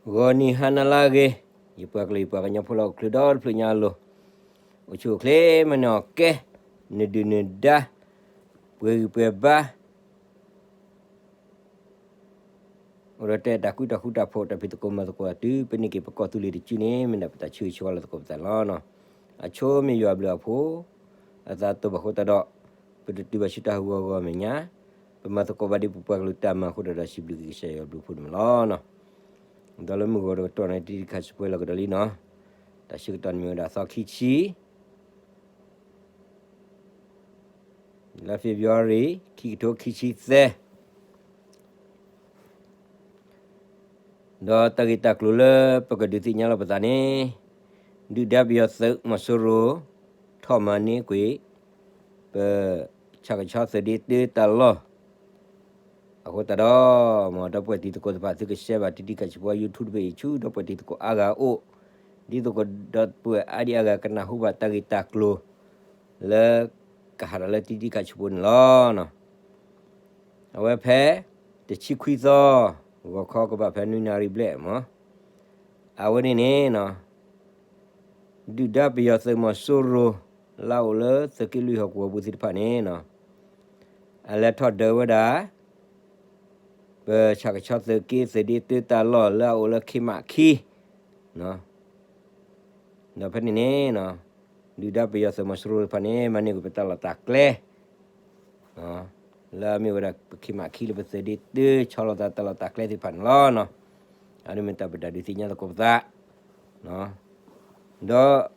ဂီၤနံၤဟါနၤလၢအဂ့ၤ, ယပှၤကလုာ်ယပှၤကညီဖိလၢအိၣ်ချ့ဒီတဖျၢၣ်ညါအလိၤ, အိၣ်ဆူၣ်အိၣ်ချ့မၤန့ၢ်အီၣ်ကဲ, နဒုၣ်နဒါ, ပှဲၤဂံၢ်ပှဲၤဘါ အိၣ်ဒီးတဲတၢ်ကူတၢ်ဃူတၢ်ဖိး တၢ်ဖံးသကိးမၤသကိး တုၤပန့ၢ်က့ၤပကီၢ်သူလ့ၤတစုန့ၣ် မ့ၢ်ဒၣ်ပတၢ်ဆၢဂ့ၤဆၢဝါလၢသကိးပသးန့ၣ်လီၤ. အဆိမ့ၢ်ယွၤအဘျုးအဖှိၣ်, အသးတဘၣ်အဃိသတးဒီး, ပတတုၤဘၣ်ဆူတၢ်ဟးဂီၤဂီၤမဲာ်ညါ, ပမၤသကိးဘၣ်ဒ်ပပှၤကလုာ်တၢ်မၤအဃိသတးဒီး စံးဘျုးက့ၤကစၢ်ယွၤအဘျုးအဖှိၣ်န့ၣ်လီၤ. ဒီးလၢမုၢ်ဂီၤတကတီၢ်န့ၣ် တံၤတံၤခးဆူၣ်ပှဲၤလီၤကဒီးလံန့ၣ်, တၢ်ဆၢကတီၢ်န့ၣ်မ့ၢ်ဝဲဒၣ်သီခံဆံ လါ February ခံကထိခံဆံသၢ, ဒီးတၢ်ဂ့ၢ်တၢ်ကျိၤလၢပကဒုးသ့ၣ်ညါလီၤပသးန့ၣ်, ဒုၣ်ဒါပယီၤသုးမီၤစိရိၤ ထီၣ်မၤန့ၢ်ကွံာ် ပဆၣ်ကဆီသုးဒ့တၢတၢ်လီၢ် အဃိသတးဒီး, မ်ဒီပုၢ်ဝဲၢ်တံၤသကိးသ့ၣ်တဖၣ် သုကshareဘၣ်တံၤတံၤခးဆူၣ်ပှဲၤ YouTube တဘ့ၣ်အံၤဆူ ဒီပုၢ်ဝဲၢ်တံၤသကိးအါဂၤအအိၣ်, ဒ်သိးဒီပုၢ်ဝဲၢ်အါဒံအါဂၤကနၢ်ဟူဘၣ်တၢ်ဂ့ၢ်တၢ်ကျိၤ လၢကဟးထီၣ်လၢတံၤတံၤခးဆူၣ်ပှဲၤန့ၣ်လီၤ. အဝဲဖဲ တဆံခွံသီ, ဂီၤခီကဘၣ်ဖဲနွံနၣ်ရံၣ်ဘျဲၣ်မး, အဝဲန့ၣ်န့ၣ် ဒုၣ်ဒါပယီၤသုးမီၤစိရိၤ လၢအအိၣ်လၢသုးက့လွံၢ်ဟီၣ်ကဝီၤပူၤသ့ၣ်တဖၣ်န့ၣ်, အလဲၤထီၣ်ဒုးဝဲဒၣ် ပဆၣ်ကဆီသုးက့ သုးဒ့တၢတၢ်လီၢ်လၢအအိၣ်လၢခ့မးခံ, ဒီးဖဲန့ၣ်န့ၣ် ဒုၣ်ဒါပယီၤသုးမီၤစိရိၤတဖၣ်န့ၣ် မၤန့ၢ်ကွံာ်ပတၢ်လီၢ်တၢ်ကျဲ လၢအမ့ၢ်ဝဲဒၣ်ပခ့မးခံလၢပသုးဒ့တၢ ဆီလီၤသးတၢ်လီၢ်တၢ်ကျဲသ့ၣ်တဖၣ်န့ၣ်လီၤ. အဝဲန့ၣ်မ့ၢ်တၢ်ပတၢ်ဒုးသ့ၣ်ညါသကိးပသး, ဒီး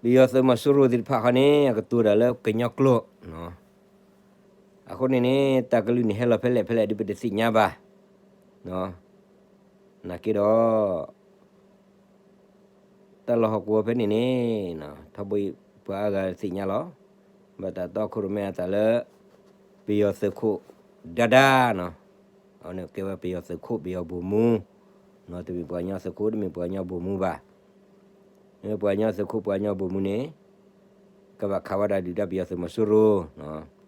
ပယီၤသုးမီၤစိရိၤသ့ၣ်တဖၣ်ဃီန့ၣ် အကတိၤတၢ်လၢကညီကျိာ်, အဃိန့ၣ်န့ၣ် တၢ်ကလုၢ်န့ၣ်ဟဲလီၤဖဲလဲၣ်ဖဲလဲၣ်ဒ်ပတသ့ၣ်ညါဘၣ်, နာ်က့ဒီး တၢ်လီၢ်ဟီၣ်ကဝီၤဖဲန့ၣ်န့ၣ် ထီဘိပှၤအါဂၤသ့ၣ်ညါလီၤ. ဘၣ်တၢ်တီခိၣ်ရိၣ်မဲအသးလၢ ပယီၤသုးခိၣ်ဒါဒါန့ၣ်, အဝဲန့ၣ်ကဲဝဲပယီၤသုးခိၣ်ပယီၤဘိၣ်မူ, တမ့ၢ်ပှၤကညီသုးခိၣ် တမ့ၢ်ပှၤကညီဘိၣ်မူဘၣ်. မ့ၢ်ပှၤကညီသုးခိၣ်ပှၤကညီဘိၣ်မူန့ၣ် ကဘၣ်ခးဝဲဒၣ်ဒုၣ်ဒါပယီၤသုးမီၤစိရိၤ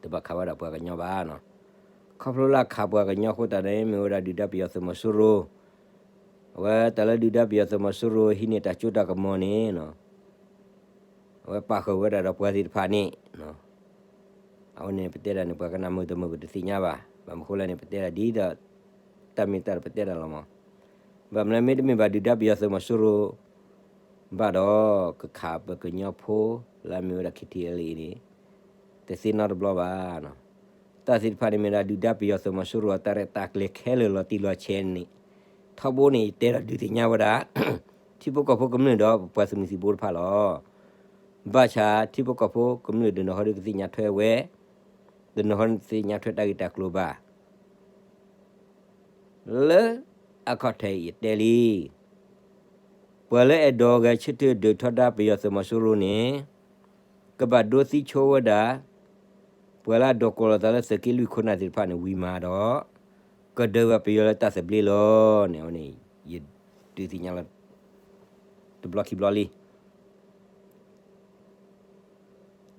တဘၣ်ခးဝဲဒၣ်ပှၤကညီဘၣ်. ခီဖျိလၢအခးပှၤကညီအဃိသတးန့ၣ် မ့ၢ်ဝဲဒၣ်ဒုၣ်ဒါပယီၤသုးမီၤစိရိၤ, အဝဲတၢ်လၢဒုၣ်ဒါပယီၤသုးမီၤစိရိၤ ဟံးန့ၢ်တၢ်စိတၢ်ကမီၤန့ၣ် အဝဲပာ်ဃုာ်ဝဲဒၣ်ဒီးပှၤသ့ၣ်တဖၣ်န့ၣ်, အဝဲန့ၣ်ပတဲဒၣ်န့ၣ် ပှၤကနၣ်မုာ်တမုာ်ပတသ့ၣ်ညါဘၣ်. ဘၣ်မနုၤဃိလဲၣ်န့ၣ် ပတဲဒၣ်ဒ်ဒီး တၢ်မ့ၢ်တၢ်ဒီးပတဲဒၣ်လီၤမး. ဘၣ်မနုၤလၢမ့တမ့ၢ်ဘၣ်ဒုၣ်ဒါပယီၤသုးမီၤစိရိၤ ဘၣ်ဒီး ကခးပကညီဖိ လၢအမ့ၢ်ဝဲဒၣ် KTLA န့ၣ် တသ့နီတဘျီဘၣ်. တၢ်သ့ၣ်တဖၣ်န့ၣ်မ့ၢ်ဒၣ်ဒုၣ်ဒါပယီၤသုးမီၤစိရိၤအတၢ်ရဲၣ်တၢ်ကျဲၤ ခဲလၢာ်လီၤတံၢ်လီၤဆဲးန့ၣ်, ထီဘိန့ၣ် ယတဲဒီးဒုးသ့ၣ်ညါဝဲဒၣ် ထံဖိကီၢ်ဖိကမျၢၢ်ဒီးပပှၤသုးမုၢ်သံၣ်ဘိတဖၣ်လီၤ. ဘၣ်ဆၣ်ထံဖိကီၢ်ဖိကမျၢၢ်တနီၤဟီဒီးကသ့ၣ်ညါထွဲဝဲ, တနီၤဟီသ့ၣ်ညါထွဲတၢ်ဂ့ၢ်တၢ်ကျိၤဘၣ်. လၢအခီၣ်ထံးယတဲလံ, ပှၤလၢအဲၣ်ဒိးဂဲၤဆၢထၢၣ်ဒုးထီဒါပယီၤသုးမီၤစိရိၤန့ၣ် ကဘၣ်ဒိသံဆိဝဲဒၣ် ပှၤလၢအဒိးကိးလီၤသးလၢသုးက့လွံၢ်ခိၣ်နၢ်သ့ၣ်တဖၣ်န့ၣ်ဝံၤမးဒီး ကဒုးဝဲပယီၤလၢတၢ်သဘျ့လီၤန့ၣ်. အဝဲန့ၣ် ယဒုးသ့ၣ်ညါလီၤ တဘျီခံဘျီလံ.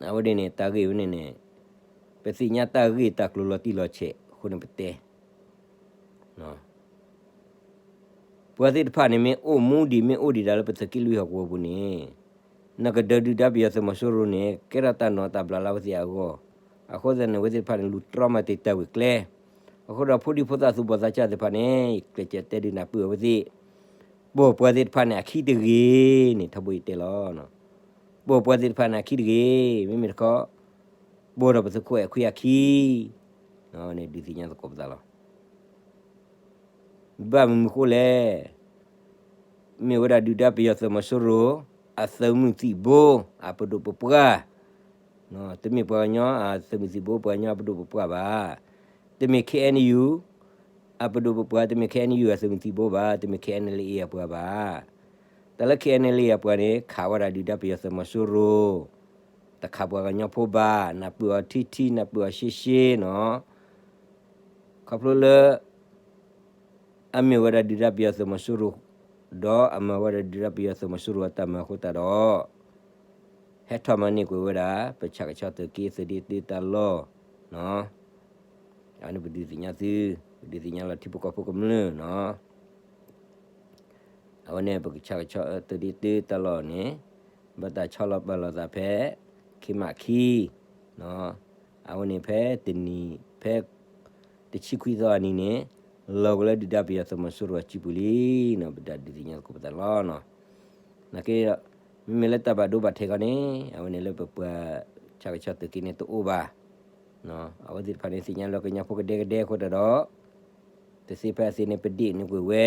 အဝဲန့ၣ်န့ၣ် တၢ်ဂ့ၢ်ဝဲန့ၣ်န့ၣ် ပသ့ၣ်ညါတၢ်ဂ့ၢ်တၢ်ကျိၤလီၤတံၢ်လီၤဆဲးအဃိန့ၣ်ပတဲ ပှၤသ့ၣ်တဖၣ်န့ၣ်မ့ၢ်အိၣ်မူဒံးမ့ၢ်အိၣ်ဒံးဒၣ်လၢပသုးက့လွံၢ်ဟီၣ်ကဝီၤပူၤန့ၣ် နကဒုးဒုၣ်ဒါပယီၤသုးမီၤစိရိၤန့ၣ် ကဲထီၣ်တၢ်နီၢ်တၢ်ဘျုးလၢအဝဲသ့ၣ်အဂီၢ်. အဃိသတးန့ၣ် အဝဲသ့ၣ်တဖၣ်န့ၣ် လူၤတြီမၤတ့ၢ်တၢ်ဂုာ်ကျဲ. အဃိဒီးဖိဒံဖိသၣ်သူၣ်ဘီၣ်သးစၢ်သ့ၣ်တဖၣ်န့ၣ် ယကျဲးစၢးတဲဒုးနၢ်ပၢၢ်အဝဲသ့ၣ်, ပိာ်ပှၤသ့ၣ်တဖၣ်န့ၣ်အခံတဂ့ၤန့ၣ် ထီဘိယတဲလီၤ. ပိာ်ပှၤသ့ၣ်တဖၣ်န့ၣ်အခံတဂ့ၤ, မ့မ့ၢ်တခီ ပိာ်ဒီးပသုးခိၣ်အဲၣ်ခွံအခံန့ၣ် ဒုးသ့ၣ်ညါသကိးပသးလီၤ. ဘၣ်မနုၤဃိလဲၣ်, မ့ၢ်ဝဲဒၣ်ဒုၣ်ဒါပယီၤသုးမီၤစိရိၤ အသုးမုၢ်သံၣ်ဘိ အပဒိၣ်ပပှၢ်, တမ့ၢ်ပှၤကညီအသုးမုၢ်သံၣ်ဘိ ပှၤကညီအပဒိၣ်ပပှၢ်ဘၣ်. တမ့ၢ် KNU အပဒိၣ်ပပှၢ်, တမ့ၢ် KNU အသုးမုၢ်သံၣ်ဘိဘၣ်, တမ့ၢ် KNLA အပှၤဘၣ်. တၢ်လၢ KNLA အပှၤန့ၣ် ခးဝဲဒၣ်ဒုၣ်ဒါပယီၤသုးမီၤစိရိၤ, တခးပှၤကညီဖိဘၣ်, နၢ်ပၢၢ်အီၤထံထံ နၢ်ပၢၢ်အီၤရှဲရှဲနီၤ. ခီဖျိလၢ အမ့ၢ်ဝဲဒၣ်ဒုၣ်ဒါပယီၤသုးမီၤစိရိၤ, ဒီးအမၤဝဲဒၣ်ဒုၣ်ဒါပယီၤသုးမီၤစိရိၤအတၢ်မၤအဃိသတးဒီး ဟဲထီၣ်မၤန့ၢ်ကွံာ်ဝဲဒၣ် ပဆၣ်ကဆီသုးက့ သုးဒ့တၢတၢ်လီၢ်, အန့ၣ်ပဒုးသ့ၣ်ညါသု ဒုးသ့ၣ်ညါလီၤထံဖိကီၢ်ဖိကမျၢၢ်နီၤ. အဝဲန့ၣ် ပကဆၣ်ကဆီသုးဒ့တုတၢ်လီၢ်န့ၣ် ဘၣ်တၢ်ဆီလီၤပာ်လီၤသးဖဲ ခ့မးခံ အဝဲန့ၣ်ဖဲတနံၤ ဖဲတဆံခွံသီအနံၤန့ၣ် လီၤကလၢဒုၣ်ဒါပယီၤသုးမီၤစိရိၤအစုပူၤလံနီၤ. ပတၢ်ဒုးသ့ၣ်ညါသကိးပသးလီၤနီၤ. နာ်က့ မ့မ့ၢ်လၢတၢ်ဘၣ်ဒိဘၣ်ထံးခီန့ၣ် အဝဲန့ၣ်လၢပပှၤဆၣ်ကဆီသုးက့န့ၣ်တအိၣ်ဘၣ် အဝဲသ့ၣ်တဖၣ်န့ၣ် သ့ၣ်ညါလၢကညီဖိကဒဲကဒဲအဃိတၢ်ဒီး တသ့ဖဲအသ့န့ၣ် ပဒ့ၣ်န့ၢ်ကွံာ်ဝဲ,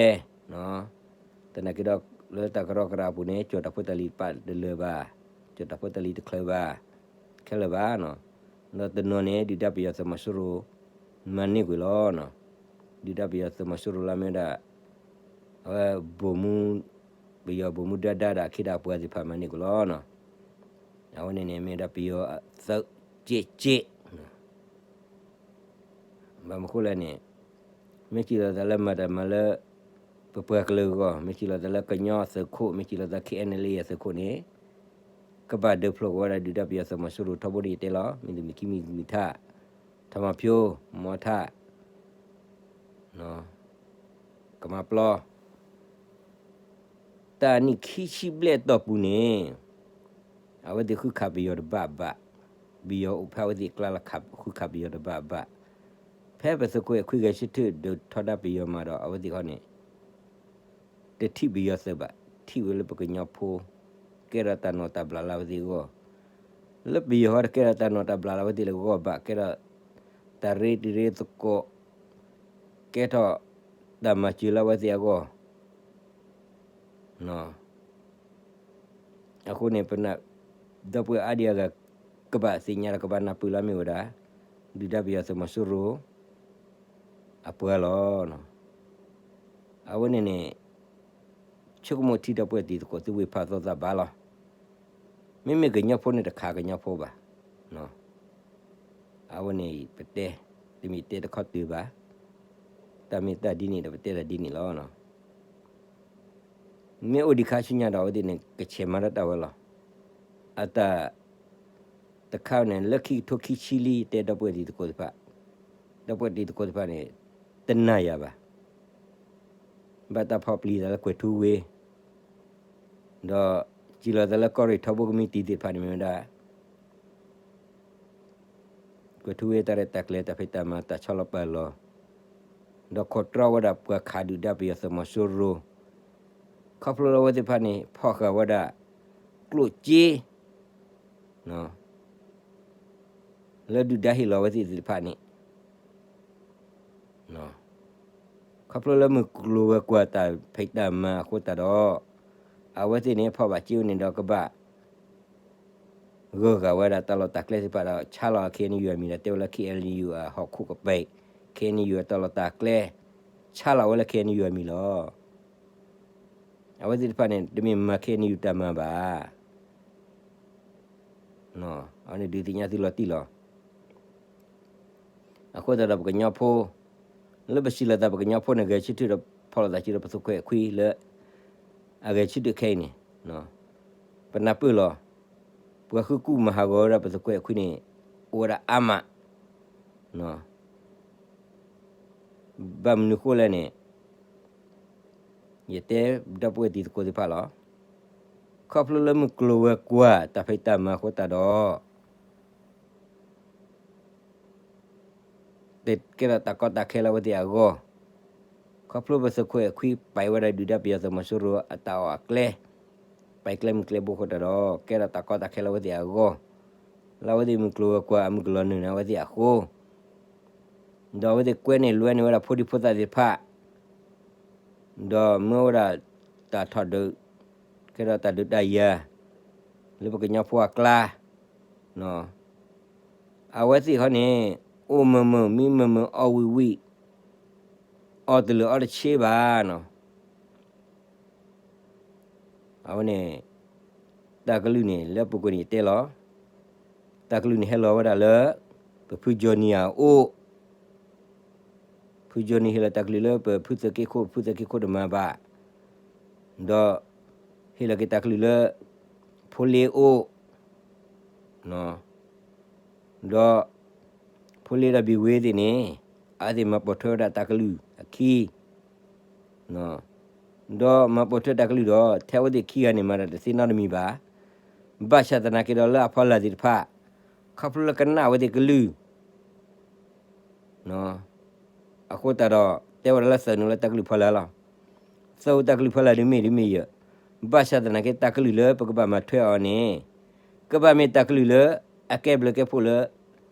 သနာ်က့ဒီး လၢတၢ်ကရၢကရိအပူၤန့ၣ် ကၠီၣ်တၢ်ဖိတၢ်လံၤပာ်တလၢာ်ဘၣ်, ကၠီၣ်တၢ်ဖိတၢ်လံၤတချုးဘၣ် ခဲလၢာ်ဘၣ်နီၤ. ဒီးတနီၤန့ၣ် ဒုၣ်ဒါပယီၤသုးမီၤစိရိၤ မၤန့ၢ်ကွံာ်လီၤနီၤ. ဒုၣ်ဒါပယီၤသုးမီၤစိရိၤလၢမ့ၢ်ဝဲဒၣ် အဝဲ ဗိုလ်မှူး ပယီၤဗိုလ်မှူးဒါဒါဒီးအခ့ဒီးအပှၤသ့ၣ်တဖၣ်မၤန့ၢ်ကွံာ်လီၤနီၤ. အဝဲန့ၣ်န့ၣ် မ့ၢ်ဝဲဒၣ်ပယီၤအသုးက့က့ ဘၣ်မနုၤဃိလဲၣ်န့ၣ် မ့ၢ်စံးလီၤသးလၢမၤတၢ်မၤလၢ ပပှၤကလုာ်အဂီၢ်, မ့ၢ်စံးလီၤသးလၢကညီသုးခိၣ်, မ့ၢ်စံးလီၤသး ခဲအံၤအသုးခိၣ်န့ၣ် ကဘၣ်ဒုးဖျိးကွံာ်ဝဲဒၣ်ဒုၣ်ဒါပယီၤသုးမီၤစိရိၤထီဘိန့ၣ်ယတဲလီၤ. မ့ၢ်တမ့ၢ်ခံမံၤမံၤထၣ်, ထီမီၤဖၠိ, မီထၣ် ကမၤပျီ တၢ်နံၣ်ခံဆံဘျဲၣ်အတီၢ်ပူၤန့ၣ် အဝဲသ့ၣ်ဃုခးပယီၤတဘၣ်ဘၣ်, ပယီၤအိၣ်ဖဲအဝဲသ့ၣ်အကျါလီၤ ဃုခးပယီၤတဘၣ်ဘၣ်. ဖဲပသုးခိၣ်အဲၣ်ခွံဂဲၤဆၢထၢၣ်ဒုးထီဒါပယီၤမးဒီး အဝဲသ့ၣ်ခီန့ၣ် တထံၣ်ပယီၤသုးဘၣ်, ထံၣ်ဝဲလၢပကညီဖိ ကဲထီၣ်တၢ်နိးတၢ်ဘျးလၢအဝဲသ့ၣ်အဂီၢ်, လၢပယီၤဟီတကဲထီၣ်တၢ်နိးတၢ်ဘျးလၢအဝဲသ့ၣ်လၢအဂီၢ်ဘၣ်, ကဲထီၣ်တၢ်ရ့တံၤရ့သကိး, ကဲထီၣ်တၢ်မၤစၢၤလၢအဝဲသ့ၣ်အဂီၢ် အဃိန့ၣ် ပနၢ် ဒီပုၢ်ဝဲၢ်အါဒံအါဂၤ ကဘၣ်သ့ၣ်ညါဒီးကဘၣ်နၢ်ပၢၢ်လၢအမ့ၢ်ဝဲဒၣ် ဒုၣ်ဒါပယီၤသုးမီၤစိရိၤ အပှၤလီၤ. အဝဲန့ၣ်န့ၣ် ဆိကမိၣ်ထံဒီပုၢ်ဝဲၢ်တံၤသကိးသုဝ့ၢ်ဖးသီသးဘၣ်လီၤ. မ့မ့ၢ်ကညီဖိန့ၣ်တခးကညီဖိဘၣ်. အဝဲန့ၣ်ပတဲ, တမ့ၢ်တဲတခီတုၤဘၣ်, တၢ်မ့ၢ်တၢ်ဒ်န့ၣ်ဒီးပတဲတၢ်ဒ်န့ၣ်လီၤ. မ့ၢ်အိၣ်ဒံးခါဆူညါဒီး အဝဲသ့ၣ်န့ၣ် ကဆဲးမၤတၢ်တၢ်ဝဲလီၤ. အတၢ်တခါန့ၣ် လၢခံကထိခံဆံလံ တဲဒီပုၢ်ဝဲၢ်တံၤသကိးတဖၣ်, ဒီပုၢ်ဝဲၢ်တံၤသကိးတဖၣ်န့ၣ် တနာ်ယၤဘၣ်. ဘၣ်တၢ်ဖီၣ်ပျံၤသးလၢကွဲၤထူဝ့ၣ်, ဒီးစံးလီၤသးလၢကီၢ်ရ့ၣ်ထီဘိကမံးတံာ်သ့ၣ်တဖၣ်န့ၣ်မ့ၢ်ဝဲဒၣ် ကွဲၤထူဝ့ၣ်တၢ်ရဲၣ်တၢ်ကျဲၤတၢ်ဖံးတၢ်မၤတၢ်ဆီလီၤပာ်လီၤ, ဒီးခိးတြီဝဲဒၣ်ပှၤခးဒုၣ်ဒါပယီၤသုးမီၤစိရိၤ, ခီဖျိလၢအဝဲသ့ၣ်တဖၣ်န့ၣ် ဖီၣ်ဃာ်ဝဲဒၣ် ကျိၣ်စ့ လၢဒုၣ်ဒါဟ့ၣ်လီၤအဝဲသ့ၣ်သ့ၣ်တဖၣ်န့ၣ် ခီဖျိလၢမုၢ်ကျိၤဝဲၤကွာ်တၢ်ဖံးတၢ်မၤအဃိသတးဒီး အဝဲသ့ၣ်န့ၣ် ဖီၣ်ဘၣ်စ့ဝဲန့ၣ်ဒီးကဘၣ် ဂၢၢ်ဂၢၢ်ဝဲဒၣ်တၢ်လီၢ်တၢ်ကျဲသ့ၣ်တဖၣ်ဒီး ဆါလီၤ ခ့ၣ်အဲၣ်ယူၣ် အမံၤဒီး တဲဝဲလၢ ခ့ၣ်အဲၣ်ယူၣ် အဟီၣ်ခိၣ်ကပဲၢ်, ခ့ၣ်အဲၣ်ယူၣ် အတၢ်လီၢ်တၢ်ကျဲ ဆါလီၤဝဲလၢ ခ့ၣ်အဲၣ်ယူၣ် အမံၤလီၤ. အဝဲသ့ၣ်တဖၣ်န့ၣ် တမ့ၢ်မၤ ခ့ၣ်အဲၣ်ယူၣ် တၢ်မၤဘၣ်. အဝဲန့ၣ်ဒုးသ့ၣ်ညါသုလီၤတံၢ်လီၤ. အဃိသတးဒီးပကညီဖိ လၢပစံးလီၤသးပကညီဖိန့ၣ် ဂဲၤဆၢထၢၣ်ဒီးဖီၣ်လိာ်သးစုဒီးပသုးခွဲးခွံလၢ အဂဲၤဆၢထၢၣ်ခဲအံၤန့ၣ် ပနၢ်ပၢၢ်လီၤ. ပှၤဃုကူၣ်မၤဟးဂီၤဝဲဒၣ်ပသုးခွဲးခွံန့ၣ် အိၣ်ဝဲဒၣ်အါမး. ဘၣ်မနုၤဃိလဲၣ်န့ၣ် ယတဲဒီပုၢ်ဝဲၢ်တံၤသကိးသ့ၣ်တဖၣ်လီၤ. ခီဖျိလၢမုၢ်ကျိၤဝဲၤကွာ်တၢ်ဖံးတၢ်မၤအဃိသတးဒီး တကဲထီၣ်တၢ်ကီတၢ်ခဲလၢအဝဲသ့ၣ်အဂီၢ်, ခီဖျိပသုးခွဲးခွံပာ်ဝဲဒၣ်ဒုၣ်ဒါပယီၤသုးမီၤစိရိၤအတၢ်အီၣ်အကျဲ, ပာ်ကျဲမုၢ်ကျဲဘိအဃိသတးဒီး ကဲထီၣ်တၢ်ကီတၢ်ခဲလၢအဝဲသ့ၣ်အဂီၢ်, လၢအဝဲသ့ၣ်မုၢ်ကျိၤဝဲၤကွာ်အမုၢ်ကလီၤနုာ်န့ၣ် အဝဲသ့ၣ်အဃိ, ဒီးအဝဲသ့ၣ်ကွဲန့ၢ်လွဲန့ၢ်ဝဲဒၣ်ဖိဒံဖိသၣ်သ့ၣ်တဖၣ် ဒီးမၢဝဲဒၣ်တၢ်ထီၣ်ဒုး ကဲထီၣ်တၢ်ဒုးတၢ်ယၤ လၢပကညီဖိအကျါ, အဝဲသ့ၣ်ခီန့ၣ် အိၣ်မုာ်မုာ်မံမုာ်မုာ်အီၣ်ဝံၣ်ဝံၣ် အီၣ်တလၢာ်အီတဆ့ဘၣ်နီၤ. အဝဲန့ၣ် တၢ်ကလုၢ်န့ၣ် လၢပူၤကွံာ်န့ၣ်ယတဲလီၤ. တၢ်ကလုၢ်န့ၣ်ဟဲလီၤဝဲဒၣ်လၢ ပဖုကၠီနံၤအအိၣ်, ဖုကၠီနံၤဟ့ၣ်လီၤတၢ်ကလုၢ်လၢပဖုသုးက့ခိၣ်, ဖုသုးက့ခိၣ်တမၤဘၣ်, ဒီးဟ့ၣ်လီၤက့ၤတၢ်ကလုၢ်လၢ ဖိလ့အိၣ်, ဒီး ဖိလ့ဒီးဘံၣ်ဝ့သ့ၣ်န့ၣ် အဝဲသ့ၣ်မၤပိာ်ထွဲဝဲဒၣ်တၢ်ကလုၢ်အခံ ဒီးမၤပိာ်ထွဲတၢ်ကလုၢ်ဒီး ထဲအဝဲသ့ၣ်ခံဂၤန့ၣ် မၤတၢ်တသ့နီတမံၤဘၣ်. ဘၣ်ဆၣ်သနာ်က့ဒီးလၢအဖီလာ်သ့ၣ်တဖၣ် ခီဖျိလၢကနၣ်အဝဲသ့ၣ်ကလုၢ် အဃိသတးဒီး တဲဝဲဒၣ်လၢသးနုာ်လၢတၢ်ကလုၢ်ဖီလာ်လီၤ. သးအိၣ်တၢ်ကလုၢ်ဖီလာ်ဒုးမ့ၢ်ဒုးမ့ၢ်ယဲၢ်, ဘၣ်ဆၣ်သနာ်က့တၢ်ကလုၢ်လၢပကဘၣ်မၤထွဲအီၤန့ၣ် ကဘၣ်မ့ၢ်တၢ်ကလုၢ်လၢအကဲဘျုးကဲဖှိၣ်လၢ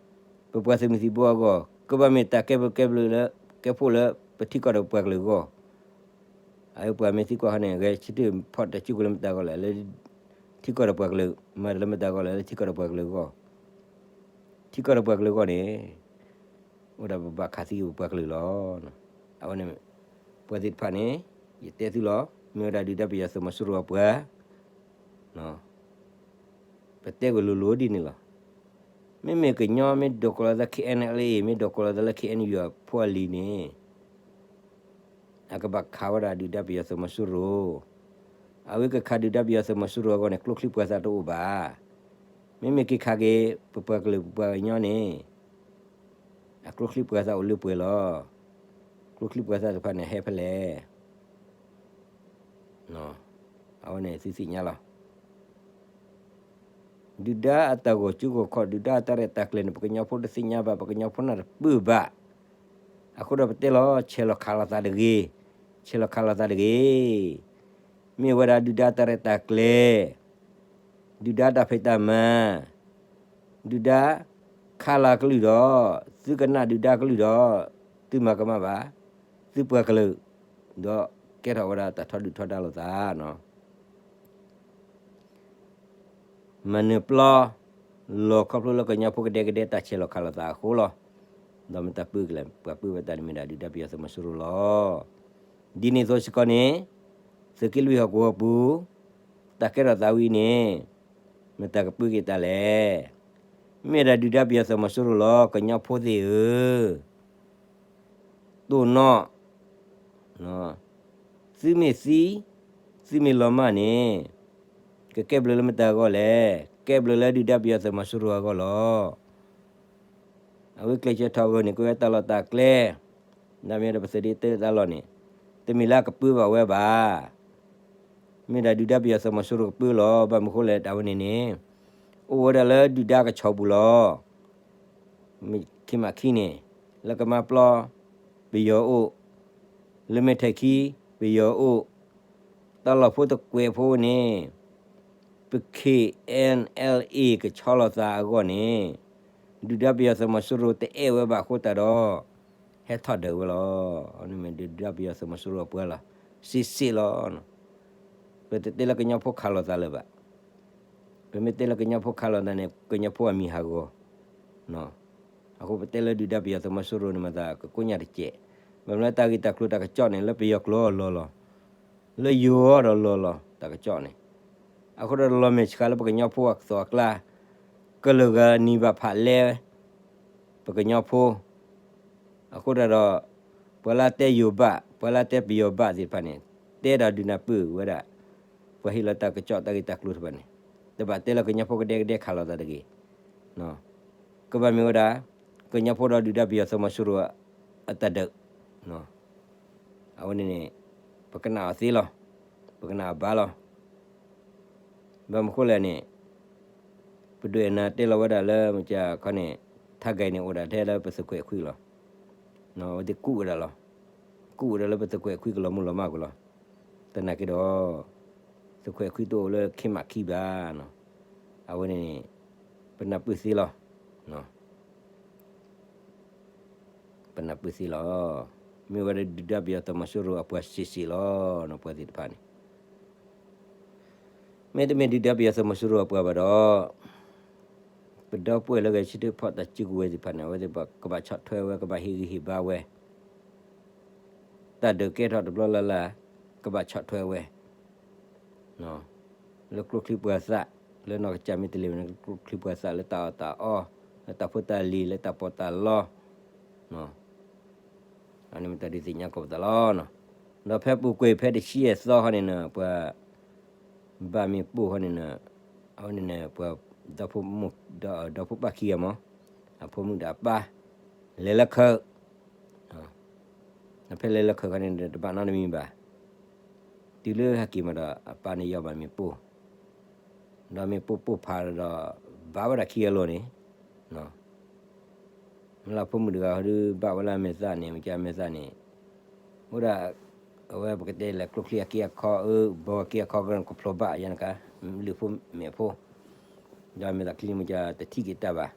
ပပှၤသုးမုၢ်သံၣ်ဘိအဂီၢ်, ကဘၣ်မ့ၢ်တၢ်ကဲဘျုးကဲဖှိၣ်လၢ ကဲဖှိၣ်လၢပထံကီၢ်ဒီးပှၤကလုာ်အဂီၢ်. အဝဲပှၤမ့ၢ်သံကွၢ်ဟီန့ၣ် ဂဲၤဆၢထၢၣ်ဖီၣ်တၢ်စုကဝဲၤလၢမတၤအဂီၢ်လဲၣ်, လၢထံကီၢ်ဒီးပှၤကလုာ်, မၤတၢ်လၢမတၤအဂီၢ်လဲၣ်, လၢထံကီၢ်ဒီးပှၤကလုာ်အဂီၢ်. ထံကီၢ်ဒီးပှၤကလုာ်အဂီၢ်န့ၣ် အိၣ်ဒၣ်ပဘၣ်ခးသံပပှၤကလုာ်လီၤ. အဝဲန့ၣ် ပှၤသ့ၣ်တဖၣ်န့ၣ် ယတဲသုလီၤ, မ့ၢ်ဝဲဒၣ်ဒုၣ်ဒါပယီၤသုးမီၤစိရိၤအပှၤ ပတဲကွံာ်လိၤလိၤဒ်န့ၣ်လီၤ. မ့မ့ၢ်ကညီမ့ၢ်ဒိးကိးလီၤသး ခ့ၣ်အဲၣ်အလ်အ့ၣ် မ့ၢ်ဒိးကိးလီၤသးလၢ ခ့ၣ်အဲၣ်ယူၣ် အဖိအလံၤန့ၣ် အကဘၣ်ခးဝဲဒၣ်ဒုၣ်ဒါပယီၤသုးမီၤစိရိၤ, အဝဲကခးဒုၣ်ဒါပယီၤသုးမီၤစိရိၤအဂီၢ်န့ၣ် ကျိချံပှၤသၣ်တအိၣ်ဘၣ်. မ့မ့ၢ်က့ၤခးက့ၤ ပပှၤကလုာ်ပပှၤကညီန့ၣ် အကျိချံပှၤသၣ်အိၣ်လၢပှဲၤလီၤ. ကျိချံပှၤသၣ်တဖၣ်န့ၣ်ဟဲဖဲလဲၣ် အဝဲန့ၣ်သုသ့ၣ်ညါလီၤ. ဒုၣ်ဒါအတၢ်ဂီၤကၠိဂီၤခီၣ် ဒုၣ်ဒါအတၢ်ရဲၣ်တၢ်ကျဲၤန့ၣ် ပကညီဖိတသ့ၣ်ညါဘၣ်, ပကညီဖိနၢ်တပၢၢ်ဘၣ်. အဃိဒီးပတဲလီၤ ဆဲးလီၤခးလိာ်သးတဂ့ၤ, ဆဲးလီၤခးလိာ်သးတဂ့ၤ. မ့ၢ်ဝဲဒၣ်ဒုၣ်ဒါတၢ်ရဲၣ်တၢ်ကျဲၤ, ဒုၣ်ဒါတၢ်ဖံးတၢ်မၤ, ဒုၣ်ဒါခးလီၤကလုၢ်ဒီး သုကနၣ်ဒုၣ်ဒါကလုၢ်ဒီး သုမၤကမၣ်ဘၣ် သုပှၤကလုာ်, ဒီးကဲထီၣ်ဝဲဒၣ်တၢ်ထီဒုၣ်ထီဒါလိာ်သးနီၤ. မၤနၢၤပျီလီၤခီဖျိလၢကညီဖိကဒဲကဒဲတၢ်ဆဲးလီၤခးလိာ်သးအဃိလီၤ. ဒီးမ့ၢ်တၢ်ပၢၢ်ကလဲၣ် ပှၤပၢၢ်ဝဲတၢ်န့ၣ်မ့ၢ်ဒၣ်ဒုၣ်ဒါပယီၤသုးမီၤစိရိၤလီၤ. ဒ်န့ၣ်အသိးစ့ၢ်ကီးန့ၣ် သုးက့လွံၢ်ဟီၣ်ကဝီၤပူၤ တၢ်ကဲထီၣ်သးဝံၤန့ၣ် မ့ၢ်တၢ်ကပၢၢ်က့ၤတၢ်လဲၣ်. မ့ၢ်ဒၣ်ဒုၣ်ဒါပယီၤသုးမီၤစိရိၤလီၤ. ကညီဖိသ့ၣ်ဧၢ တိၢ်နီၣ် သုမ့ၢ်သံ, သုမ့ၢ်လီၤမၢ်န့ၣ် ကကဲဘျုးလၢမတၤအဂီၢ်လဲၣ်. ကဲဘျုးလၢဒုၣ်ဒါပယီၤသုးမီၤစိရိၤအဂီၢ်လီၤ. အဝဲကျဲးစၢးထီၣ်ဂၢၢ်န့ၣ် ကဝဲတၢ်လီၢ်တၢ်ကျဲ, ဒ်မ့ၢ်ဒီးပသုးဒ့တၢ်လီၢ်န့ၣ် တမ့ၢ်လၢအကပၢဘၣ်ဝဲဘၣ်. မ့ၢ်ဒၣ်ဒုၣ်ဒါပယီၤသုးမီၤစိရိၤကပၢလီၤ. ဘၣ်မနုၤဃိလဲၣ် တၢ်ဝဲန့ၣ်န့ၣ် အိၣ်ဝဲဒၣ်လၢဒုၣ်ဒါကဆီပူၤလီၤ. ခံမးခံန့ၣ် လၢကမါပျီ ပယီၤအိၣ်, လၢမဲၢ်ထဲးခံ ပယီၤအိၣ်, တၢ်လီၢ်ဖိတကွဲးဖိန့ၣ် ပ ခ့ၣ်အဲၣ်အလ်အ့ၣ် ကဆီလီၤသးအဂီၢ်န့ၣ် ဒုၣ်ဒါပယီၤသုးမီၤစိရိၤတအဲၣ်ဝဲဘၣ်အဃိသတးဒီး ဟဲထီၣ်ဒၢးဝဲလီၤ. န့ၣ်မ့ၢ်ဒုၣ်ဒါပယီၤသုးမီၤစိရိၤအပှၤလီၤ. စံးစ့ၢ်လီၤ. ပတတဲလၢကညီဖိခးလိာ်သးလၢၤဘၣ်. ပမ့ၢ်တဲလၢကညီဖိခးလိာ်သးန့ၣ် ကညီဖိအမံၤဟးဂီၤ အဃိပတဲလၢဒုၣ်ဒါပယီၤသုးမီၤစိရိၤန့ၣ်မၤသးကကိညၢ်တစဲး, ဘၣ်မနုၤလၢတၢ်ဂ့ၢ်တၢ်ကျိၤတၢ်ကစီၣ်န့ၣ် လၢပယီၤကျိာ်အလီၢ်လီၤ, လၢယိၤအီၤဒီးလီၢ်လီၤ တၢ်ကစီၣ်န့ၣ်, အဃိဒီးလီၤမဲာ်ဆှးလၢပကညီဖိအသီအကျါ, ကလုာ်ဂၤနံၤဘၣ်ဖးလဲ ပကညီဖိ, အဃိဒီး ပှၤလၢတဲယိၤဘၣ် ပှၤလၢတဲပယီၤဘၣ်သ့ၣ်တဖၣ်န့ၣ် တဲဒီးဒုးနၢ်ပၢၢ်ဝဲဒၣ် ပှၤဟ့ၣ်လီၤတၢ်ကစီၣ်တၢ်ဂ့ၢ်တၢ်ကျိၤတဖၣ်န့ၣ်, တဘၣ်တဲလၢကညီဖိကဒဲကဒဲခးလိာ်သးတဂ့ၤ. ကဘၣ်မ့ၢ်ဝဲဒၣ် ကညီဖိဒီးဒုၣ်ဒါပယီၤသုးမီၤစိရိၤအတၢ်ဒုး, အဝဲန့ၣ်န့ၣ် ပကနၣ်အီၤသ့လီၤ, ပကနၣ်အီၤဘၣ်လီၤ. ဘၣ်မနုၤဃိလဲၣ်န့ၣ် ပဒွဲၣ်နၤတဲလီၤဝဲဒၣ်လၢမကခီန့ၣ် ထါဂဲၤန့ၣ်အိၣ်ဒၣ်ထဲလၢပသုးခွဲးခွံလီၤ. အဝဲသ့ၣ်ကူးဝဲဒၣ်လီၤ. ကူးဝဲဒၣ်လၢပသုးခွဲးခွံကလီၤမုၢ်လီၤမၢ်ကွံာ်လီၤ. သနာ်က့ဒီး သုးခွဲးခွံတအိၣ်လၢခ့မးခံဘၣ်. အဝဲန့ၣ် ပနၢ်ပၢၢ်သ့လီၤ. ပနၢ်ပၢၢ်သ့လီၤ. မ့ၢ်ဝဲဒၣ်ဒုၣ်ဒါပယီၤသုးမီၤစိရိၤအပှၤစံးစ့ၢ်လီၤ. ပှၤသ့ၣ်တဖၣ်န့ၣ် မ့တမ့ၢ်ဒုၣ်ဒါပယီၤသုးမီၤစိရိၤအပှၤဘၣ်ဒီး ပဒီပုၢ်ဝဲၢ်လၢဂဲၤဆၢထၢၣ်ဖီၣ်တၢ်စုကဝဲၤသ့ၣ်တဖၣ်န့ၣ် အဝဲသ့ၣ်ကဘၣ်ဆီၣ်ထွဲဝဲ ကဘၣ်ဟ့ၣ်ဂံၢ်ဟ့ၣ်ဘါဝဲ, တၢ်ဒုးကဲထီၣ်တဘျီလၢ်လၢ် ကဘၣ်ဆီၣ်ထွဲဝဲ လၢကျိချံပှၤသၣ်, လၢနီၢ်ကစၢ်မ့ၢ်တလ့ၢ်ဝဲန့ၣ် ကျိချံပှၤသၣ်လၢတၢ်အီၣ်တၢ်အီ, လၢတၢ်ဖိတၢ်လံၤ, လၢတၢ်ပီးတၢ်လီ, အန့ၣ်မ့ၢ်တၢ်ဒုးသ့ၣ်ညါကိးပသးလီၤ. ဒီးဖဲပူၤကွံာ်ဖဲတဆံယဲၢ်သီဟီန့ၣ် ပှၤ ဘၣ်မ့ၢ်ပိၢ်ဟီန့ၣ် အဝဲန့ၣ် ပှၤ ဒီဖိပၢ်ခံဂၤမး, အဖိမုၣ်ဒီးအပၢ် လဲၤလၢခၢး, ဖဲလၢလၢခၢးခီန့ၣ်ဒီး တဘၣ်နီတမံၤဘၣ်. တုၤလၢဟဲက့ၤမးဒီး အပၢ်န့ၣ်ယီၢ်ဘၣ်မ့ၣ်ပိၢ်, ဒီးမ့ၣ်ပိၢ်ပိၢ်ဖးဒီး ဘၣ်ဝဲဒၣ်ခံဂၤလိၤန့ၣ်, မ့ၢ်လၢဖိမုၣ်တဂၤဟီဒုး ဘၣ်ဝဲလၢအမဲာ်သၣ်န့ၣ် မ့ၢ်ကမဲာ်သၣ်န့ၣ်, အိၣ်ဒၣ် အဝဲပကတဲလဲၤကျိချံအက့အခီ အၢ ဘီက့အခီ ကဖျိဘၣ်ယါနကါ, လုၢ်ဖိမဲာ်ဖိ, ဒီးမဲာ်သၣ်ချံန့ၣ် မ့ၢ်ကတထံၣ်က့ၤတၢ်ဘၣ်.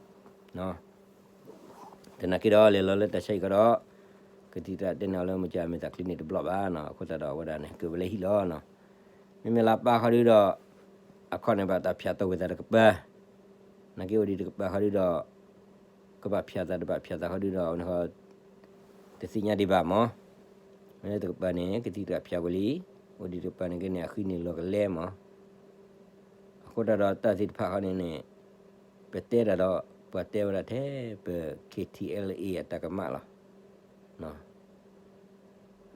သနာ်က့ဒီး လဲၤလီၤလၢတၢ်ဆါဟံၣ်ကီးဒီး ကသံၣ်သရၣ်တဲန့ၢ်အီၤလၢ မ့ၢ်ကမဲာ်သၣ်ချံန့ၣ်တဘျီဘၣ်နီၤ, အဃိသတးဒီး အဝဲဒၣ်န့ၣ် က့ၤဝဲလၢဟံၣ်လီၤနီၤ. မ့မ့ၢ်လၢအပၢ်ဃီဒုးဒီး အခီၣ်န့ၣ်ဘၣ်တၢ်ဖၠးတီၢ်ကွံာ်သးတကပၤ, သနာ်က့အိၣ်ဒံးတကပၤဃီဒုးဒီး ကဘၣ်ဖၠးသးတဘၣ်ဖၠးသးဃီဒုးဒီး အဝဲန့ၣ်ဃီ တသ့ၣ်ညါဒံးဘၣ်မး, မ့ၢ်လၢတကပၤန့ၣ် ကသံၣ်သရၣ်ဖၠးဝဲလံ, အိၣ်ဒံးတကပၤန့ၣ်က့န့ၣ် အဃံန့ၣ်လီၤကလဲမး. အဃိသတးဒီးတၢ်သ့ၣ်တဖၣ်ဃီန့ၣ်န့ၣ် ပတဲတၢ်ဒီး ပှၤတဲဝဲဒၣ်ထဲပ K T L A အတၢ်ကမၣ်လီၤ.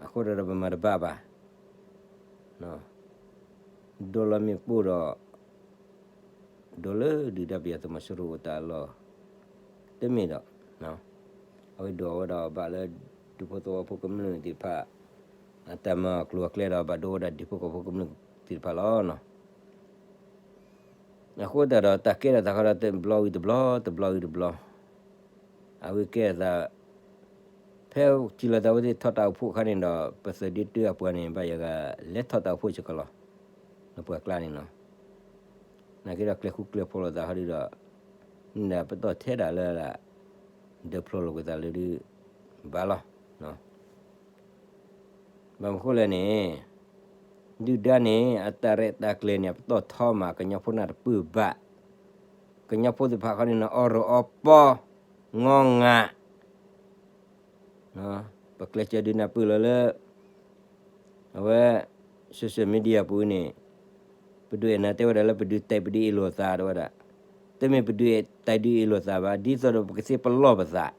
အဃိသတးဒီးပမၤတဘၣ်ဘၣ်. ဒိလီၤမ့ၣ်ပိၢ်ဒီး ဒိလၢဒုၣ်ဒါပယီၤသုးမီၤစိရိၤအတၢ်အလီၢ် တမ့ၢ်ဒီး အဝဲဒိးဝဲဒၣ်ဘၣ်လၢ ဒူဖိသဝီဖိကမျၢၢ်သ့ၣ်တဖၣ် အတၢ်မၤအကျိၤအကျဲဒီး ဘၣ်ဒိဝဲဒၣ်ဒူဖိသဝီဖိကမျၢၢ်သ့ၣ်တဖၣ်လီၤ. အဃိသတးဒီး တၢ်ကဲထီၣ်သးဃီဒီး တဘျီဝံၤတဘျီ တဘျီဝံၤတဘျီ အဝဲကဲထီၣ်သး ဖဲထံၣ်လိာ်သးဝဲသ့ၣ်ထီၣ်တၢ်အိၣ်ဖှိၣ်အခါန့ၣ်ဒီး ပသုးဒ့တၢအပှၤန့ၣ် ဘၣ်ယၤဂၤလဲၤထီၣ်တၢ်အိၣ်ဖှိၣ်စ့ၢ်ကီးလီၤ. လၢပှၤကျါန့ၣ်နီၤ, သနာ်က့ဒီးကျဲဃူကျဲဖိးလိာ်သးဃီဒုးဒီး န့ၣ်ဒီးပတီၢ်ထဲဒၣ်လၢ ဒၢးဖျိးလိာ်ကွံာ်သးလၢဒုး ဘၣ်လီၤ. ဘၣ်မနုၤဃိလဲၣ်န့ၣ် ဒုၣ်ဒါန့ၣ် အတၢ်ရဲၣ်တၢ်ကျဲၤန့ၣ် အပတီၢ်ထီမး ကညီဖိနၢ်တပၢၢ်ဘၣ်. ကညီဖိသ့ၣ်တဖၣ်ဃီန့ၣ်နီၤ အီၣ်ရီၣ်အီပီ ငီငး ပကျဲးစၢးဒုးနၢ်ပၢၢ်လီၤလၢ အဝဲ social media ပူၤန့ၣ် ပဒုးအဲၣ်နၤတဲဝဲဒၣ်လၢ ပဒုးတဲပဒုးအ့ၣ်လိာ်သးတဲဝဲဒၣ်, တမ့ၢ်ပဒုးတဲဒုးအ့ၣ်လိာ်သးဘၣ်, ဒ်သိးဒီးပကသ့ပလီၢ်ပသး,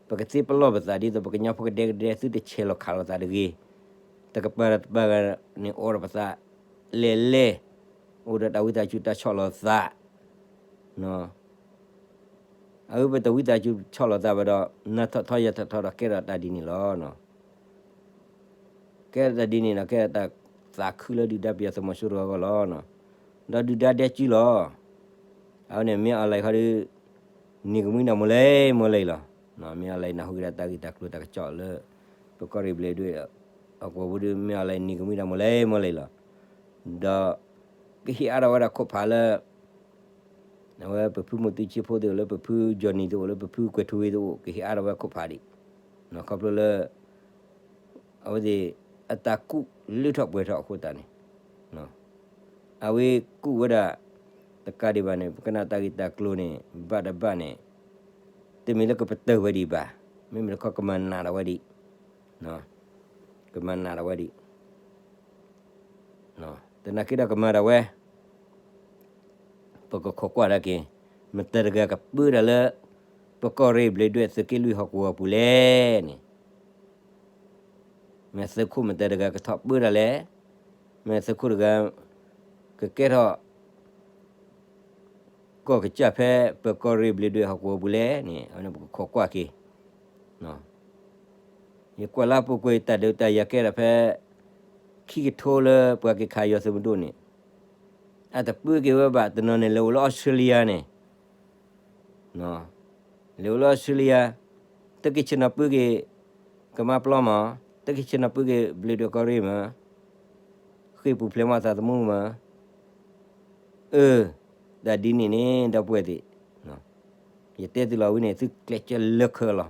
ပကသ့ပလီၢ်ပသး ဒ်သိးပကညီဖိကဒဲကဒဲ သုတဆဲးလီၤခးလိာ်သးတဂ့ၤ, တကပၤဒီးတပၤဂၤန့ၣ် အိၣ်ဒီးပသးလဲၢ်လဲၢ်, အိၣ်ဒီးတၢ်ဝံသးစူၤတၢ်ဆီၣ်လီၤသး အဝဲပတဝံသးစူၤဆီၣ်လီၤသးဘၣ်ဒီး နၤထီၣ်ထီယၤထီၣ်ထီဒီး ကဲထီၣ်တၢ်ဒ်န့ၣ်လီၤ. ကဲထီၣ်တၢ်ဒ်န့ၣ်ဒီး ကဲထီၣ်တၢ်သးခုလၢဒုၣ်ဒါပယီၤသုးမီၤစိရိၤအဂီၢ်လီၤ. ဒီးဒုၣ်ဒါဒဲကၠူလီၤ. အဝဲန့ၣ် မင်းအောင်လှိုင် ခီဒုး နံၤကမှံဒီးမိၢ်လံၤမိၢ်လံၤလီၤ. မင်းအောင်လှိုင် နၢ်ဟူက့ၤဒၣ်တၢ်ဂ့ၢ်တၢ်ကျိၤတၢ်ကစီၣ်လၢ ပကီၢ်ရ့ၣ်ဘျ့းဒွဲၣ် အကွီၢ်ပူၤဒုး မင်းအောင်လှိုင် နံၤကမှံဒီးမိၢ်လံၤမိၢ်လံၤလီၤ. ဒီး ကဟ့ၣ်အါထီၣ်ဝဲဒၣ်ခိၣ်ဖးလၢ အဝဲပဖုမိၢ်သုဆ့ဖိသ့ၣ်အိၣ်လၢ ပဖုကၠီၣ်နံၣ်သ့ၣ်အိၣ်လၢ ပဖုကွဲၤထူဝ့သ့ၣ်အိၣ် ကဟ့ၣ်အါထီၣ်ဝဲခိၣ်ဖးဒံး, ခီဖျိလၢ အဝဲသ့ၣ် အတၢ်ကူၣ်လၢထီၣ်ပှဲၤထီၣ်အဃိသတးန့ၣ် အဝဲကူၣ်ဝဲဒၣ် တကးဒံးဘၣ်န့ၣ် ပကနၣ်တၢ်ဂ့ၢ်တၢ်ကျိၤန့ၣ် ဘၣ်တဘၣ်န့ၣ် တမ့ၢ်လၢကပတုာ်ဝဲဒံးဘၣ်, မ့မ့ၢ်တခီကမၤနးထီၣ်ဝဲဒံး, ကမၤနးထီၣ်ဝဲဒံး သနာ်က့ဒီးကမၤဒၣ်ဝဲ, ပကခိးကွၢ်ဒၣ်က့ၤ, မတၤတဂၤကပၢတၢ်လၢ ပကီၢ်ရ့ၣ်ဘျ့းဒွဲၣ်သုးက့လွံၢ်ဟီၣ်ကဝီၤပူၤလဲၣ်န့ၣ်, မ့ၢ်သုးခိၣ်မတၤတဂၤကထီၣ်ပၢတၢ်လဲၣ်, မ့ၢ်သုးခိၣ်တဂၤ ကကဲထီၣ် ကီၢ်ကစၢ်ဖဲပကီၢ်ရ့ၣ်ဘျ့းဒွဲၣ်ဟီၣ်ကဝီၤပူၤလဲၣ်န့ၣ် အဝဲန့ၣ်ပကခိးကွၢ်က့ၤ, ယကွၢ်လၢအပူၤကွံာ်တၢ်ဒုးတၢ်ယၤကဲထီၣ်ဖဲ ခံကထိလၢပှၤက့ၤခးယီၤသုးမုၢ်ဒိၣ်န့ၣ်, အတပၢက့ၤဝဲဘၣ်တနီၤန့ၣ် လဲၤအိၣ်လၢအီစထြ့လယါန့ၣ် လဲၤအိၣ်လၢအီစထြ့လယါ, သုးက့ၤဆ့ၣ်နီၤပၢက့ၤ ကမါပျီမး, သုးက့ၤဆ့ၣ်နီၤပၢက့ၤဘျ့းဒွဲၣ်ကီၢ်ရ့ၣ်မး, ဃ့ၢ်ပူၤဖျဲးမးသးသမူမး, အၢ တၢ်ဒ်န့ၣ်န့ၣ် ဒီပုၢ်ဝဲၢ်သ့ၣ်, ယတဲသုလီၤဝဲန့ၣ် သုကျဲးစၢးလၢခၢလီၤ,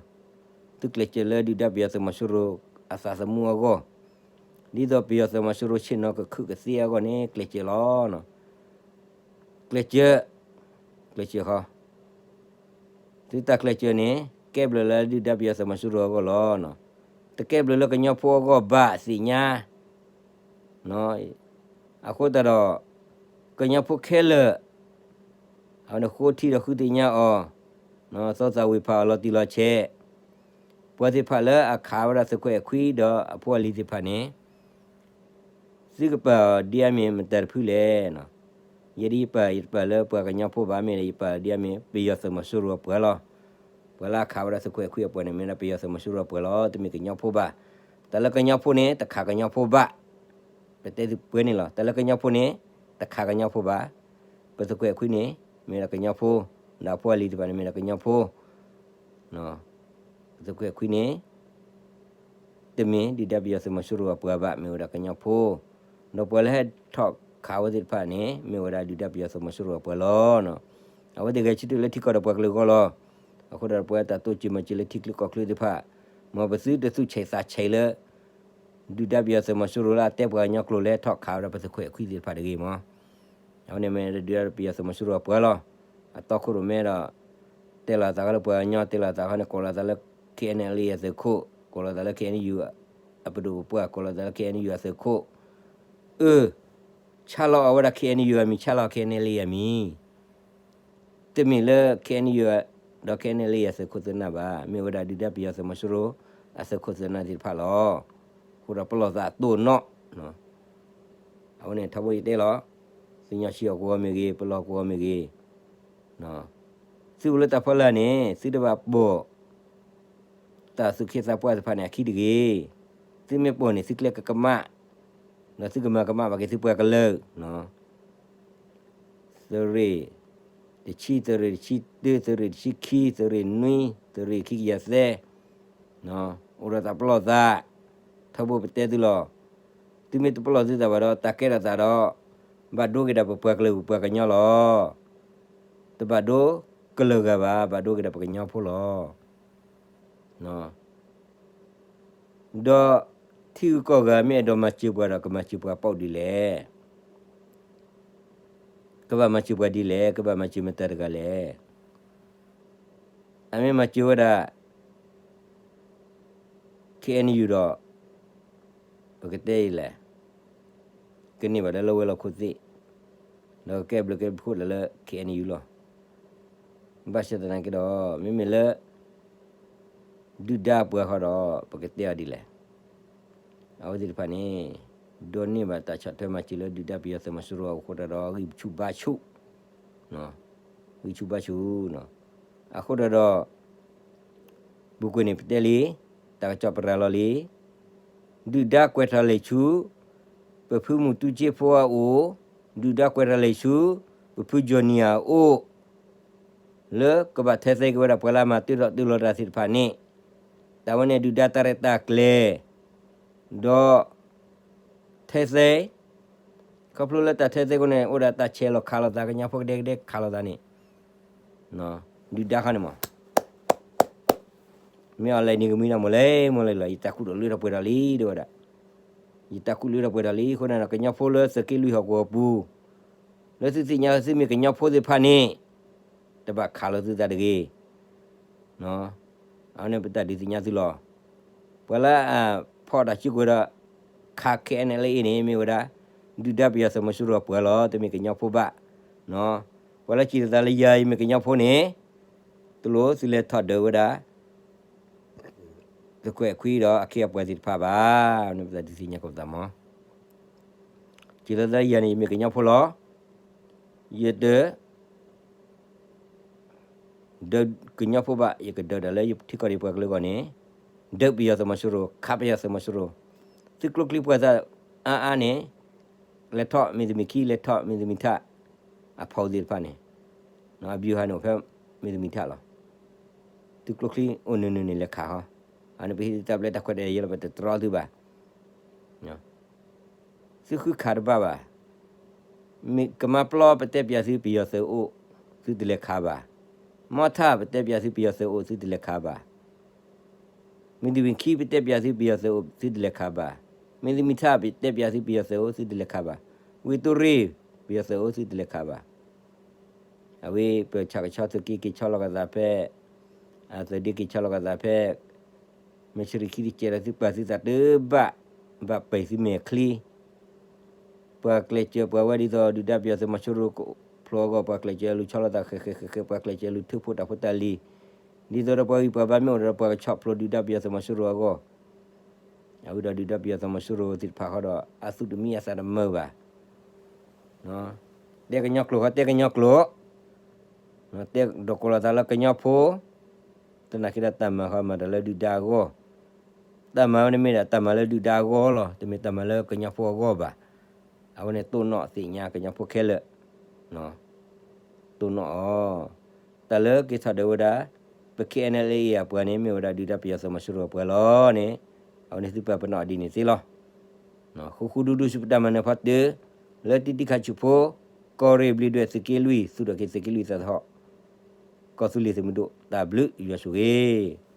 သုကျဲးစၢးလၢဒုၣ်ဒါပယီၤသုးမီၤစိရိၤအသးသမူအဂီၢ်, ဒ်သိးပယီၤသုးမီၤစိရိၤဆ့ၣ်နီၤကခုၣ်ကသ့အဂီၢ်န့ၣ် ကျဲးစၢးလီၤ. ကျဲးစၢး, ကျဲးစၢးဃီ သုတၢ်ကျဲးစၢးန့ၣ် ကဲဘျုးလၢဒုၣ်ဒါပယီၤသုးမီၤစိရိၤအဂီၢ်လီၤ. တကဲဘျုးလၢကညီဖိအဂီၢ်ဘၣ်သ့ၣ်ညါ, အဃိသတးဒီး ကညီဖိခဲလၢာ် အဝဲန့ၣ်ဃိထံဒီးဃုသ့ၣ်ညါအီၤ, သီသးဝံၣ်ဖးအီၤလီၤတံၢ်လီၤဆဲး, ပှၤသ့ၣ်တဖၣ်လၢအခးဝဲဒၣ်သုးခွဲးအခွံဒီးအဖိအလံၤသ့ၣ်တဖၣ်န့ၣ် သုကပာ်အီၤဒ်အမ့ၢ်မတၤတဖုလဲၣ်. ယဲဒၣ်ယပာ်ယတပာ်လၢပှၤကညီဖိဘၣ် မ့ၢ်ဒီးယပာ်ဒ်အမ့ၢ်ပယီၤသုးမီၤစိရိၤအပှၤလီၤ. ပှၤလၢအခးဝဲဒၣ်သုးခိၣ်အဲၣ်ခွံအပှၤန့ၣ် မ့ၢ်ဝဲဒၣ်ပယီၤသုးမီၤစိရိၤအပှၤလီၤ, တမ့ၢ်ကညီဖိဘၣ်. တၢ်လၢကညီဖိန့ၣ် တခးကညီဖိဘၣ်. ပတဲသုပှဲၤန့ၣ်လီၤ. တၢ်လၢကညီဖိန့ၣ် တခးကညီဖိဘၣ်. ပသုးခိၣ်အဲၣ်ခွံန့ၣ် မ့ၢ်ဝဲဒၣ်ကညီဖိ, ဒီးအဖိအလံၤတဖၣ်န့ၣ် မ့ၢ်ဝဲဒၣ်ကညီဖိ. ပသုးခိၣ်အဲၣ်ခွံန့ၣ် တမ့ၢ်ဒုၣ်ဒါပယီၤသုးမီၤစိရိၤအပှၤဘၣ်, မ့ၢ်ဝဲဒၣ်ကညီဖိ, ဒီးပှၤလၢဟဲထီၣ်ခးဝဲသ့ၣ်တဖၣ်န့ၣ် မ့ၢ်ဝဲဒၣ်ဒုၣ်ဒါပယီၤသုးမီၤစိရိၤအပှၤလီၤ. အဝဲသ့ၣ်ဂဲၤဆၢထၢၣ်လၢထံကီၢ်ဒီးပှၤကလုာ်အဂီၢ်လီၤ. အဃိဒီးပဝဲတၢ်တိစၢၤမၤစၢၤလၢထံချၢကီၢ်ချၢသ့ၣ်တဖၣ်, မ်ပသုတသူၣ်ဆံးသးဆံးလၢ ဒုၣ်ဒါပယီၤသုးမီၤစိရိၤလၢအတဲပှၤကညီကျိာ်လၢဟဲထီၣ်ခးဝဲဒၣ်ပသုးခိၣ်အဲၣ်ခွံသ့ၣ်တဖၣ်တဂ့ၤမး. အဝဲန့ၣ်မ့ၢ်ဒုၣ်ဒါပယီၤသုးမီၤစိရိၤအပှၤလီၤ. အတီခိၣ်ရိၣ်မဲဒီး တဲလီၤသးဃီလၢပှၤကညီ, တဲလီၤသးဃီန့ၣ် ကိးလီၤသးလၢ ခ့ၣ်အဲၣ်အၣ်လ်အ့ၣ်အသုးခိၣ်, ကိးလီၤသးလၢ ခ့ၣ်အဲၣ်အၣ်ယူၣ် အပဒိၣ်ပပှၢ်, ကိးလီၤသးလၢ ခ့ၣ်အဲၣ်အၣ်ယူၣ်အသုးခိၣ်, အၢ ဆါလီၤအီၤဝဲဒၣ် ခ့ၣ်အဲၣ်အၣ်ယူၣ်အမံၤ, ဆါလီၤ ခ့ၣ်အဲၣ်အၣ်လ်အ့ၣ်အမံၤ, တမ့ၢ်လၢ ခ့ၣ်အဲၣ်အၣ်ယူၣ် ဒီး ခ့ၣ်အဲၣ်အၣ်လ်အ့ၣ်အသုးခိၣ်သုးနၢ်ဘၣ်, မ့ၢ်ဝဲဒၣ်ဒုၣ်ဒါပယီၤသုးမီၤစိရိၤ အသုးခိၣ်သုးနၢ်သ့ၣ်တဖၣ်လီၤ. အဃိဒီးပလီၢ်သးအတိၢ်နီၣ် အဝဲန့ၣ်ထီဘိယတဲလီၤ, သုညီဆံးအီၤကဝီၤမ့ၢ်ဂ့ၤ, ပလီၢ်ကဝီၤမ့ၢ်ဂ့ၤ, သုအိၣ်လၢတၢ်ဖီလာ်န့ၣ် သုတဘၣ်ပိာ် တၢ်သူၣ်က့သးပှၢ်သ့ၣ်တဖၣ်န့ၣ် အခံတဂ့ၤ. သုမ့ၢ်ပိာ်န့ၣ် သုကျဲကကမၣ်, ဒီးသုကမၤကမၣ်ဘၣ်က့ၤသုပှၤကလုာ် သုးရ့ၣ်တဆံ, သုးရ့ၣ်တဆံတၢ, သုးရ့ၣ်တဆံခံ, သုးရ့ၣ်နွံ, သုးရ့ၣ်ခံကယၤသၢ, အိၣ်ဒီးတၢ်ပလီၢ်သး, ထီဘိပတဲသုလီၤ. သုမ့ၢ်တပလီၢ်သုသးဘၣ်ဒီး တၢ်ကဲထီၣ်သးဒီး ဘၣ်ဒိက့ၤဒီးပပှၤကလုာ်ပပှၤကညီလီၤ. တဘၣ်ဒိကလုာ်ဂၤဘၣ်, ဘၣ်ဒိက့ၤဒီးပကညီဖိလီၤ. ဒီးထံဂုၤကီၢ်ဂၤမ့ၢ်အဲၣ်ဒိးမၤစၢၤပှၤဒီး ကမၤစၢၤပှၤပိာ်ဒ်လဲၣ်. ကဘၣ်မၤစၢၤပှၤဒ်လဲၣ်, ကဘၣ်မၤစၢၤမတၤတဂၤလဲၣ်. အမ့ၢ်မၤစၢၤဝဲဒၣ် ခ့ၣ်အဲၣ်အၣ်ယူၣ်ဒီး ပကတဲအံၤလဲၣ်, ကန့ၢ်ဘၣ်ဒီးလၢဝဲၤလီၢ်ခိၣ်သ့ၣ်, ဒီးကကဲဘျုးကဲဖှိၣ်လၢ ခ့ၣ်အဲၣ်အၣ်ယူၣ်လီၤ. ဘၣ်ဆၣ်သနာ်က့ဒီး မ့မ့ၢ်လၢ ဒုၣ်ဒါပှၤဃီဒီး ပကတဲအီၤဒ်လဲၣ်. အဝဲသ့ၣ်တဖၣ်န့ၣ် ဒိးန့ၢ်ဘၣ်တၢ်ဆီၣ်ထွဲမၤစၢၤလၢဒုၣ်ဒါပယီၤသုးမီၤစိရိၤအဃိတၢ်ဒီး ဂံၢ်ဆူၣ်ဘါဆူၣ်, ဂံၢ်ဆူၣ်ဘါဆူၣ်, အဃိတၢ်ဒီး ပူၤကွံာ်န့ၣ်ပတဲလံ, တၢ်ကစီၣ်ပရၤလီၤလံ, ဒုၣ်ဒါကွဲးထီၣ်လံာ်ဆူ ပဖုမူတူစ့ဖိအအိၣ်, ဒုၣ်ဒါကွဲးထီၣ်လံာ်ဆူ ပဖုကၠီၣ်နံၣ်အအိၣ်, လၢကဘၣ်ထဲသိက့ၤဝဲဒၣ်ပှၤလၢအမၤတၢထီၣ်တၢလီၤတၢ်သ့ၣ်တဖၣ်န့ၣ်, တၢ်ဝဲန့ၣ်ဒုၣ်ဒါတၢ်ရဲၣ်တၢ်ကျဲၤ, ဒီး ထဲသိ, ခီဖျိလၢတၢ်ထဲသိအဃိန့ၣ် အိၣ်ဒီးတၢ်ဆဲးလီၤခးလိာ်သး ကညီဖိကဒဲကဒဲခးလိာ်သးန့ၣ်, ဒုၣ်ဒါခီန့ၣ်မး မ့ၢ်အီၤလဲၤနံၤကမှံဒီး မိၢ်လဲၤမိၢ်လဲၤလီၤ ယတၢ်ကူၣ်တၢ်လၢထီၣ်ပှဲၤထီၣ်လံ တဲဝဲဒၣ်, ယတၢ်ကူၣ်လၢထီၣ်ပှဲၤထီၣ်လံ အဃိန့ၣ်ဒီး ကညီဖိလၢသုးက့လွံၢ်ဟီၣ်ကဝီၤပူၤ, လၢသုသ့ၣ်ညါသုမ့ၢ်ကညီဖိသ့ၣ်တဖၣ်န့ၣ်, တဘၣ်ခးလိာ်သုသးတဂ့ၤ အဝဲန့ၣ်ပတၢ်ဒုးသ့ၣ်ညါသုလီၤ. ပှၤလၢအဖီၣ်တၢ်စုကဝဲၤဒီး ခး ခ့ၣ်အဲၣ်အၣ်လ်အ့ၣ်န့ၣ် မ့ၢ်ဝဲဒၣ် ဒုၣ်ဒါပယီၤသုးမီၤစိရိၤအပှၤလီၤ, တမ့ၢ်ကညီဖိဘၣ်. ပှၤလၢစံးလီၤသးလၢယၤအံၤမ့ၢ်ကညီဖိန့ၣ်, တလိၣ်သုလဲၤထီၣ်ဒၢးဝဲဒၣ် သုးခိၣ်အဲၣ်ခွံဒီးအခ့အပှၤသ့ၣ်တဖၣ်ဘၣ်, န့ၣ်ပတၢ်ဒုးသ့ၣ်ညါကပသးမး. စံးလီၤသးလၢယၤန့ၣ် ယမ့ၢ်ကညီဖိလီၤ. ယတ ဒၢးကညီဖိဘၣ်, ယကဒၢးဒၣ်လၢယထံကီၢ်ဒီးပှၤကလုာ်အဂီၢ်န့ၣ်, ဒၢးပယီၤသုးမီၤစိရိၤ, ခးပယီၤသုးမီၤစိရိၤ, သုကျိချံပှၤသးအါအါန့ၣ်, လဲၤထီၣ်မ့ၢ်တမ့ၢ်ခံ လဲၤထီၣ်မ့ၢ်တမ့ၢ်ထး, အဖီသ့ၣ်တဖၣ်န့ၣ်, အဘျုးဟါန့ၣ်အိၣ်ဖဲမ့ၢ်တမ့ၢ်ထးလီၤ. သုကျိချံအိၣ်နုၤနုၤန့ၣ်လဲၤခးဟီ, အန့ၣ်ပဟ့ၣ်သုတၢ်ဘျၢတၢ်ခွဲးတၢ်ယာ်လီၤ ပတတြီသုဘၣ်. သုဃုခးတဘၣ်ဘၣ်. မ့ၢ်ကမါပျီပတဲပၠးသုပယီၤသုးအိၣ်, သုတလဲၤခးဘၣ်. မီထၣ်ပတဲပၠးသုပယီၤသုးအိၣ် သုတလဲၤခးဘၣ်. မ့ၢ်တမ့ၢ်ခံပတဲပၠးသုပယီၤသုးအိၣ် သုတလဲၤခးဘၣ်. မ့ၢ်တမ့ၢ်ထၣ်ပတဲပၠးသုပယီၤသုးအိၣ် သုတလဲၤခးဘၣ်. ဝ့ၢ်တိၢ်ရ့ၣ် ပယီၤသုးအိၣ် သုတလဲၤခးဘၣ်. အဝဲပဆၣ်ကဆီသုးက့က့ၤဆီလီၤကသးဖဲ, အသုးဒ့က့ၤဆီလီၤကသးဖဲ မ့ၢ်ဆရံခံတကဲးဒီးသုပာ်သုသးတဘၣ်, ဘၣ်ပံာ်သုမဲာ်ချံ. ပှၤကျဲးစၢးပှၤဝဲဒ်သိးဒုၣ်ဒါပယီၤသုးမီၤစိရိၤဖျိအဂီၢ် ပှၤကျဲးစၢးလူၤဆီလီၤသးဃဲးဃဲးဃဲးဃဲး ပှၤကျဲးစၢးလူၤထုးဖှိၣ်တၢ်ဖိတၢ်လံၤ, ဒ်သိးဒီးပှၤဂံၢ်ပှၤဘါမ့ၢ်အိၣ်ဒီးပှၤကဆီဖျိဒုၣ်ဒါပယီၤသုးမီၤစိရိၤအဂီၢ်. အဝဲဒီးဒုၣ်ဒါပယီၤသုးမီၤစိရိၤသ့ၣ်တဖၣ်ဃီဒီး အသူၣ်တမံအသးတမုာ်ဘၣ်. တဲကညီကျိာ်ဃီတဲကညီကျိာ်, တဲဒီးကိးလီၤသးလၢကညီဖိ, သနာ်က့ဒီးတၢ်မၤဃီမၤတၢ်လၢဒုၣ်ဒါအဂီၢ်, တၢ်မၤဝဲန့ၣ်မ့ၢ်ဒၣ်တၢ်မၤလၢဒုၣ်ဒါအဂီၢ်လီၤ, တမ့ၢ်တၢ်မၤလၢကညီဖိအဂီၢ်ဘၣ်. အဝဲန့ၣ်တိၢ်နီၣ်သ့ၣ်ညါကညီဖိခဲလၢာ် တိၢ်နီၣ်အီၤ, တၢ်လၢက့ၤထီၣ်ဒၣ်ဝဲဒၣ် ပ K N L A အပှၤန့ၣ် မ့ၢ်ဝဲဒၣ်ဒုၣ်ဒါပယီၤသုးမီၤစိရိၤအပှၤလီၤန့ၣ်, အဝဲန့ၣ်သုပာ်ပနီၣ်ဒ်န့ၣ်သ့လီၤ. ဃူဃူဒူဒူဆူပတၢ်မၤနၢၤဖီတၢၢ်, လၢတံတံခါဆူၣ်ဖိ, ကီၢ်ရ့ၣ်ဘျံးဒွဲၣ်သုးက့လွံၢ် သူၣ်ထီၣ်က့ၤသုးက့လွံၢ်သးသဟီၣ်, ကီၢ်သူလ့ၤသုးမုၢ်ဒိၣ် တၢ်ဘျုးယွၤဆိၣ်ဂ့ၤ